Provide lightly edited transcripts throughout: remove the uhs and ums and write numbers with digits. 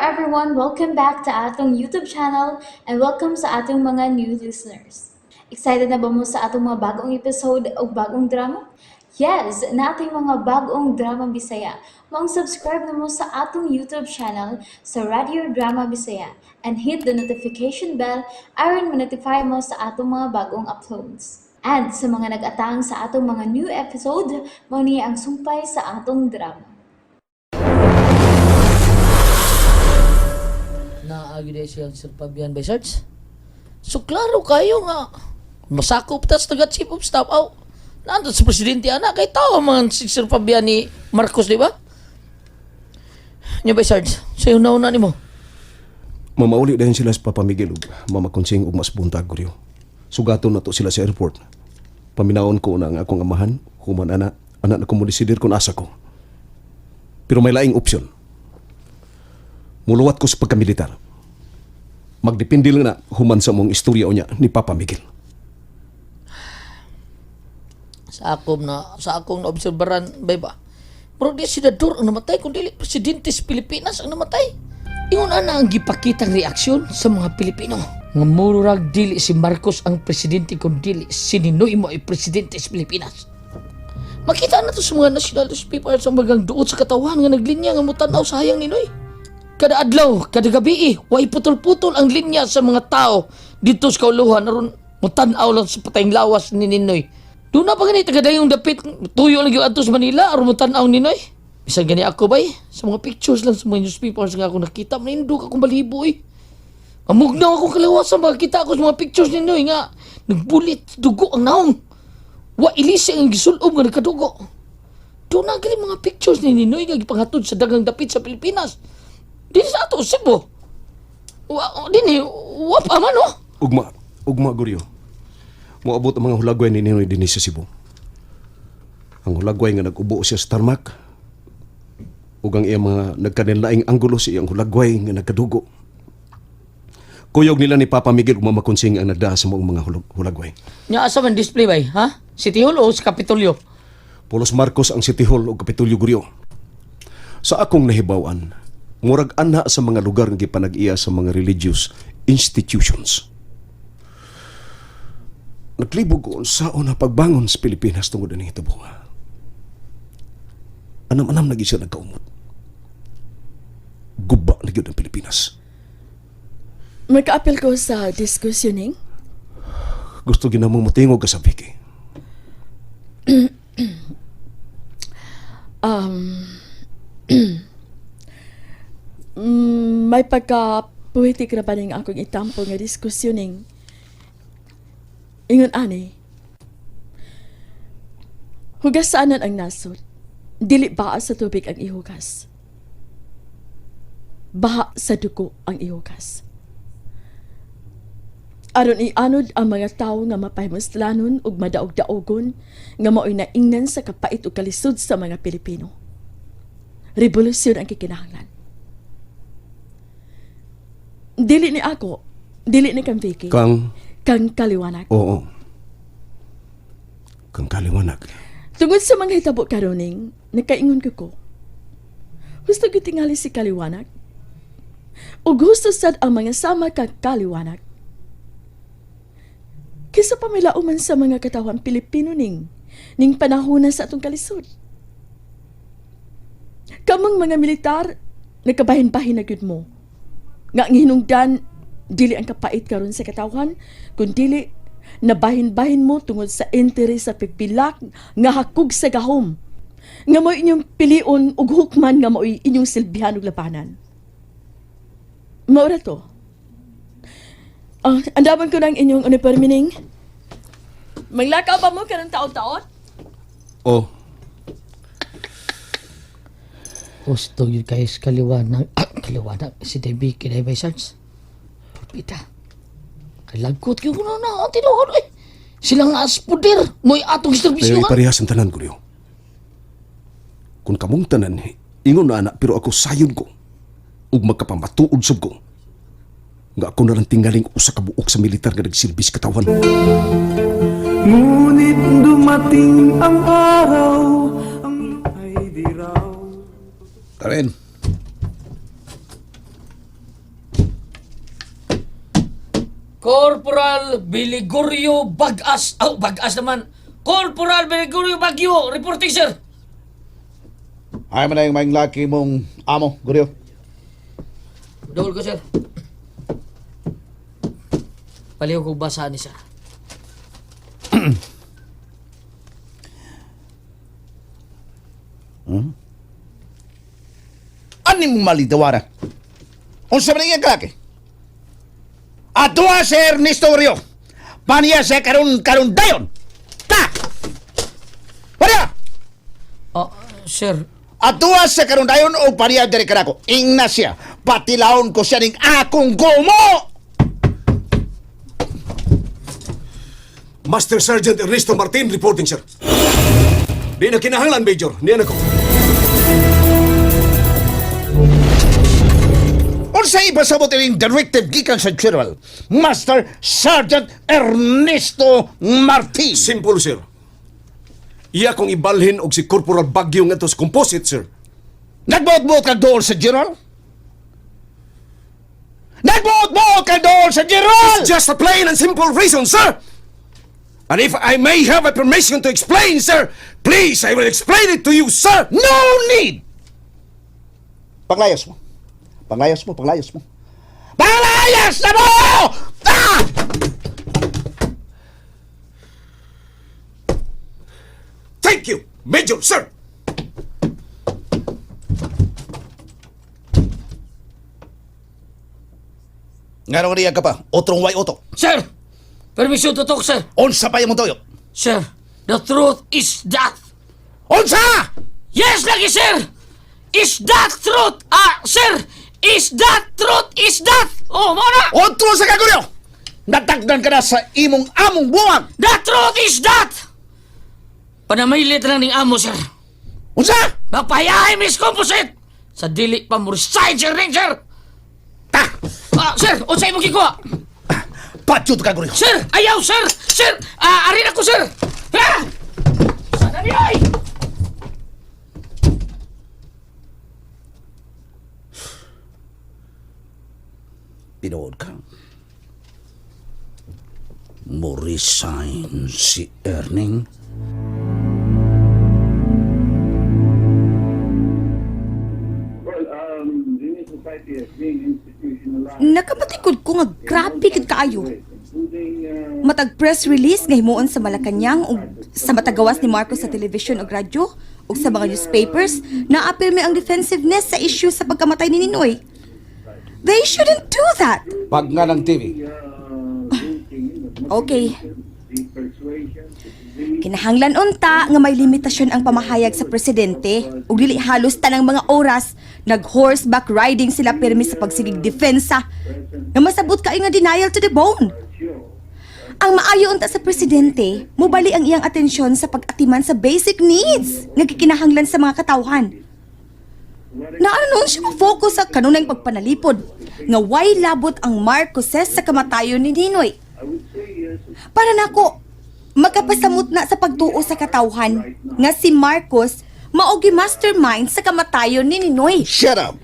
Everyone! Welcome back to atong YouTube channel and welcome sa atong mga new listeners. Excited na ba mo sa atong mga bagong episode o bagong drama? Yes, nating mga bagong drama Bisaya. Maong subscribe na mo sa atong YouTube channel sa Radio Drama Bisaya and hit the notification bell aron ma-notify mo sa atong mga bagong uploads. And sa mga nag-atang sa atong mga new episode, mao ni ang sumpay sa atong drama. Naagi dahil siyang Sir Fabian by search. So klaro kayo nga masakop tas taga chief of staff aw. Nandun sa presidente ana kay tao man si Sir Fabian ni Marcos, di ba? Nya by search. Sayo na una nimo. Mamauli dayon sila sa Papa Miguel ug Mama Consing ug mas buntag, Guryo. Sugaton na to sila sa airport. Paminaon ko na ang akong amahan, human ana, ana na ko mo desidir kung asa ko. Pero may laing opsyon. Muluwat ko sa pagkamilitar. Magdepende lang na human sa mong istorya unya ni Papa Miguel. Sa akong naobserbaran bay ba. Pero di senador ang namatay kun dili presidente sa Pilipinas ang namatay. Ingon ana ang gipakitang reaksyon sa mga Pilipino. Nga murag dili si Marcos ang presidente kun dili si Ninoy mo ay presidente sa Pilipinas. Makita na to sa mga national newspaper sa magang duot sa katawan nga naglinya nga mutanaw sa hayang Ninoy. Kada adlaw, kada gabi, way putol-putol ang linya sa mga tao dito sa kauluhan aron mutanaw lang sa patayng lawas ni Ninoy. Doon na pa gani tagadayong dapit tuyo lang gyud adto sa Manila aron mutanaw ni Ninoy. Bisan gani ako bay sa mga pictures lang sa mga newspapers nga ako nakita, manindog akong balibo eh. Amugnaw akong kalawasan makakita ako sa mga pictures ni Ninoy nga nagbulit dugo ang naong. Wa ilisi ang gisulob nga nagkadugo. Doon na gali mga pictures ni Ninoy nga gipanghatod sa dagang dapit sa Pilipinas. Dili sa ato, Cebu. Wa, dini, wa pa man, oh. Ugma, ugma, Guryo. Moabot ang mga hulagway ni Ninoy dinhi sa Cebu. Ang hulagway nga nag-ubo siya sa tarmac ug ang iyang mga nagkanilaing anggulo sa iyang hulagway nga nagkadugo. Kuyog nila ni Papa Miguel ug Mama Consing ang nagdaa sa maong mga hulagway. Nya asa man display bay, ha? City Hall o sa Kapitolyo? Polos Marcos ang City Hall ug Kapitolyo, Guryo. Sa akong nahibaw-an, murag anha sa mga lugar nga gipanag-iya sa mga religious institutions. Naglibog ko unsaon na pagbangon sa Pilipinas tungod ani hitabo. Anam-anam na gyud siya nagkaumot. Guba na gyud ang Pilipinas. Magkaapil ko sa diskusyoning. Gusto ginamong motingog ka sa Vicky. May pagka poetic ra ba ning akong itampo nga diskusyoning. Ingon ani. Hugasanan ang nasod. Dili baa sa tubig ang ihugas. Baha sa dugo ang ihugas. Aron ianod ang mga tawo nga mapahimuslanon ug madaog-daogon nga mao'y naingnan sa kapait ug kalisod sa mga Pilipino. Revolusyon ang kikinahanglan. Dili ni ako, dili ni kang Vicky, Kang, kang Kaliwanag. Oo. Kang Kaliwanag. Tungod sa mga hitabo karoning, nakaingon ko ko. Husto gyud tingali si Kaliwanag. Ug husto sad ang mga sama kang Kaliwanag. Kaysa pa may lauman sa mga katawhan Pilipino ning panahona sa atong kalisod. Kamang mga militar, nagkabahin-bahin na gyud mo. Nga ang hinungdan, dili ang kapait karon sa katawhan, kun dili nabahin-bahin mo tungod sa interes sa pigpilak nga hakog sa gahom. Nga mo'y inyong pilion ug hukman nga mo'y inyong silbihan ug labanan. Maura to. Ah, andaman ko ng inyong uniforme ning. Maglakaw ba mo karong taon-taon? Oh, Gusto yun kay Kaliwanag. Ah, Kaliwanag. Si Debbie kinay by search. Pulpita. Kay lagkot yun ko na na. Ang tinuod eh. Sila nga aspodir. Mo'y atong Ayaw servisyo. iparehas ang tanan, Guryo. Kung kamong tanan, ingon na anak, pero ako sayon ko. Ug magkapamatuod sab ko. Nga ako na lang tingaling usa ka buok sa militar nga nagsilbi sa katawan. Ngunit dumating ang araw, ang ay di raw. Karen. Corporal Biligorio Bagas. Oh, Bagas naman. Corporal Biligorio Bagyo, reporting, sir. Ay man na yung maing laki mong amo, Guryo. Dol ko, sir. Paliw ko basa ni sir. Ani mong malitawara? Unsa man iyang kalaki? Atua si Ernesto Guryo. Paniya siya karon karon dayon. Ta! Paniya! Oh, sir. Atua siya karon dayon o paniya diri kanako. Ingna siya. Patilaon ko siya ning akong gumo! Master Sergeant Ernesto Martin reporting, sir. Di na kinahanglan, Major. Niya na ko. Unsa ipasabot ining directive gikan sa General Master Sergeant Ernesto Martin? Simple, sir. Iya kong ibalhin og si Corporal Bagyo nga sa composite, sir. Nagbuot-buot ka doon sa General? Nagbuot-buot ka doon sa General! It's just a plain and simple reason, sir. And if I may have a permission to explain, sir, please, I will explain it to you, sir. No need! Panglayas mo. Panglayas mo, panglayas mo. Panglayas na mo! Ah! Thank you, Major, sir. Nga riyan ka pa, otrong way oto. Sir! Permission to talk, sir. Unsa pa imong toyo? Sir, the truth is that. Unsa! Yes, lagi, sir! Is that truth? Ah, sir! Is that truth? Is that? Oh, mo na! Otro sa kaguryo! Natagdan ka na sa imong among buwag! The truth is that! Panamilit lang ning amo, sir. Unsa! Mapahiyahay, Miss Composite! Sa dili pa mo resign, sir, ning, sir! Ta! Ah, sir, unsay mo gikuha? Patyot ka guryo! Sir, ayaw, sir! Sir, ah, arin ako, sir! Ha? Sana ni ay! Pinood ka. Mo resign si Erning. Well, the new society is being institutionalized, Nakabatikod ko nga grabe gid kaayo. including Matag press release nga himuon sa Malacañang ug sa matagawas ni Marcos sa television ug radyo ug sa mga newspapers, naapil ang defensiveness sa issue sa pagkamatay ni Ninoy. They shouldn't do that. Pag nga ng TV. Okay. the persuasion to believe Kinahanglan unta nga may limitasyon ang pamahayag sa presidente ug dili halos tanang mga oras nag horseback riding sila pirmi sa pagsigig depensa nga masabot kaayo nga denial to the bone. Ang maayo unta sa presidente, mobali ang iyang atensyon sa pag-atiman sa basic needs nga gikinahanglan sa mga katawhan. Naano noon siya mo-focus sa kanunay pagpanalipod nga way labot ang Marcoses sa kamatayon ni Ninoy. Para nako, magkapasamot na sa pagtuo sa katawhan nga si Marcos maogi mastermind sa kamatayon ni Ninoy. Shut up!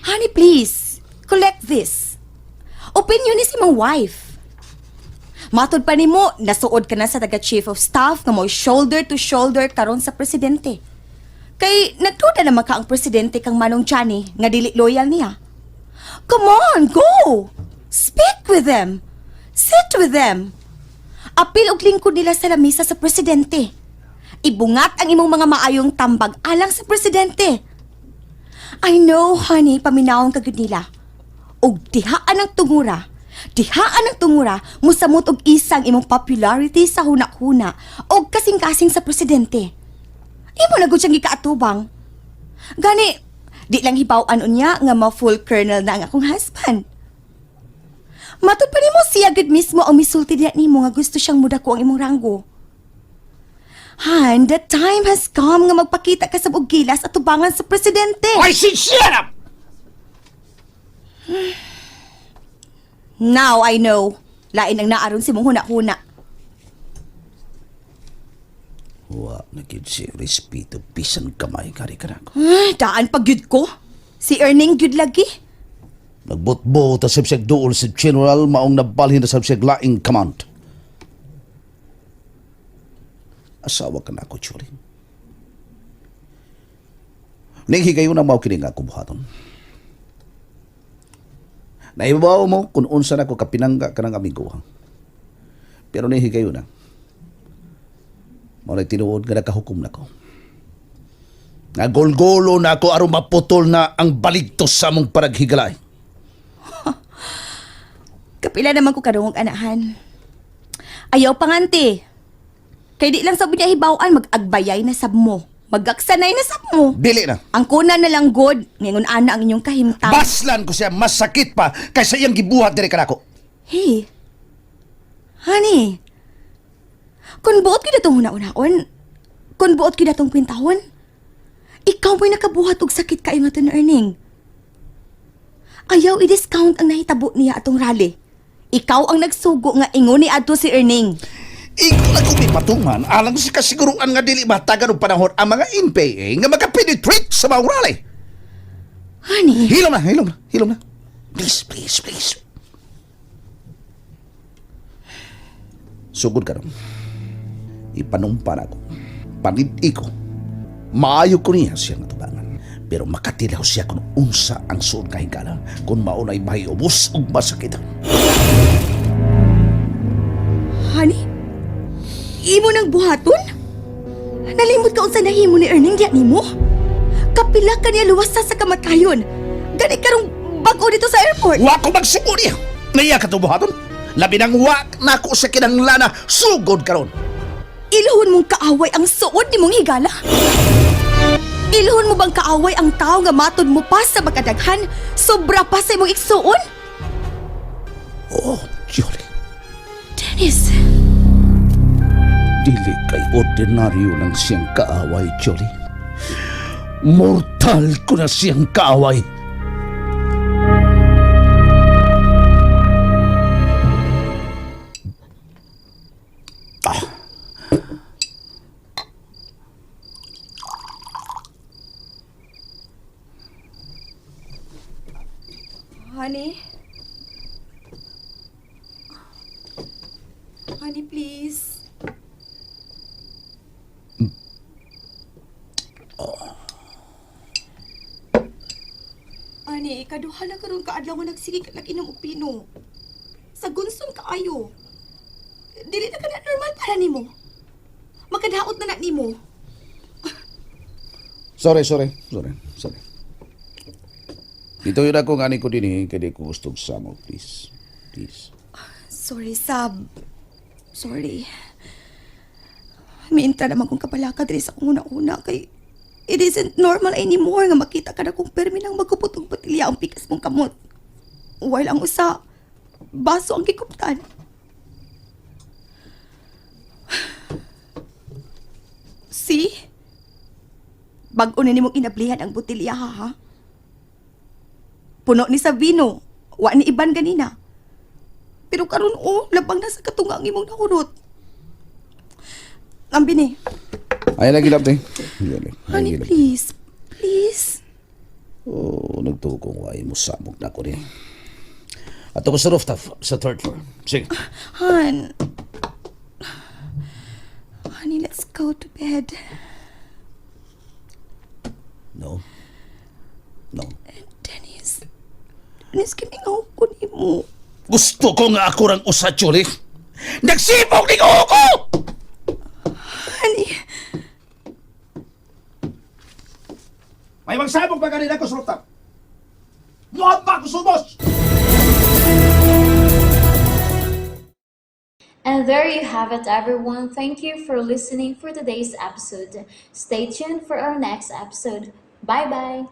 Honey, please, collect this. Opinion ni si mong wife. Matod pa nimo, nasuod ka na sa taga chief of staff nga mo shoulder to shoulder karon sa presidente. Kay nagduda naman ka ang presidente kang Manong Johnny nga dili loyal niya. Come on, go! Speak with them. Sit with them. Apil og lingkod nila sa lamisa sa presidente. Ibungat ang imong mga maayong tambag alang sa presidente. I know, honey, paminawang ka gyud nila. Og dihaan ang tungura. Dihaan ang tungura, musamot og isang imong popularity sa hunak-huna og kasing-kasing sa presidente. Imo na gud siyang gikaatubang. Gani, di lang hibaw-an unya nga ma full colonel na ang akong husband. Matod pa nimo siya gud mismo ang misulti diha nimo nga gusto siyang mudako ang imong ranggo. Han, the time has come nga magpakita ka sa og gilas at tubangan sa presidente. I said shut up! Now I know. Lain ang naaron si mong huna-huna. Wa na gyud si respeto bisan kamay kari kanako. Ay, daan pag gyud ko. Si Erning gyud lagi. Nagbutbo ta sab siyag duol si General maong nabalhin na sab siyag laing command. Asawa ka na ako, Churi. Ning higayon ang mao kini nga ako buhaton. Naibaw mo kung unsa na ko kapinangga ka ng amigo. Ha? Pero ning higayon na. Mao na tinuod nga nakahukom na ko. Nagolgolo na ako aron maputol na ang baligtos sa among paraghigalay. Kapila naman ko kadungog anahan. Ayaw pangante. Kay di lang sab niya hibaw-an mag-agbayay na sab mo. Magaksanay na sab mo. Dili na. Ang kuna na lang god, ngayon ana ang inyong kahimtang. Baslan ko siya masakit pa kaysa iyang gibuhat diri kanako. Hey. Honey. Kung buot gyud atong huna-unaon, kung buot gyud atong kwintahon, ikaw mo'y nakabuhat og sakit kaayo nga to earning. Ayaw i-discount ang nahitabo niya atong rally. Ikaw ang nagsugo nga ingon ni adto si Erning. Ikaw na kung patungan alang sa kasiguruan nga dili matagan og panahon ang mga NPA nga makapenetrate sa mga rally. Honey, Hilom na, hilom na, hilom na. Please, please, please. Sugod ka ron. Ipanumpa na ako. Panid-i ko. Maayo ko niya siyang natubangan. Pero makatilaw siya kung unsa ang suod nga higala kung maunay mahiubos ug masakit. Honey, imo nang buhaton? Nalimot ka unsa nahimo ni Erning diya nimo? Kapila ka niya luwasa sa kamatayon. Gani karong bag-o dito sa airport. Wa ko magsugo niya. Naiya ka buhaton. Labi nang wa nako sa kinanglana sugod karon. Ilhon mong kaaway ang suod ni mong higala? Ilhon mo bang kaaway ang tao nga matod mo pa sa makadaghan, sobra pa sa imong igsuon? Oh, Julie. Dennis, Dili kay ordinaryo lang siyang kaaway, Julie. Mortal ko na siyang kaaway. Honey? Honey, please. Honey, ikaduha na karon kaadlaw nga nagsige ka nag-inom og pino. Sa gunson kaayo. Dili na ka na normal para nimo. Makadaot na na nimo. Sorry, sorry, sorry, sorry. Dito yun ako nga ko din eh, kaya di ko gusto samo, please. Please. Sorry, Sab. Sorry. Miinta naman kong kapalaka diri sa akong una-una kay it isn't normal anymore nga makita ka na kung permi nang magkupot og botelya ang pikas mong kamot. While ang usa, baso ang gikuptan. See? Bag-o na nimong inablihan ang botelya ha, ha? Puno ni sa vino. Wa ni iban ganina. Pero karon oh, labang na sa katunga ang imong nahurot. Ang bini. Ay, lagi lang, te. Honey, please. Please. Oh, nagtuo kong way mo samog na ko ni. Ato ko sa rooftop, sa third floor. Sige. Han. Honey, let's go to bed. No. No. Dennis. Dennis, kimingaw ko nimo. Gusto ko nga ako rang usa, Julie. Nagsipok ni ko ko! Honey. May magsabog pa kanina ko sa rooftop. Muhat pa ako sumos! And there you have it, everyone. Thank you for listening for today's episode. Stay tuned for our next episode. Bye bye.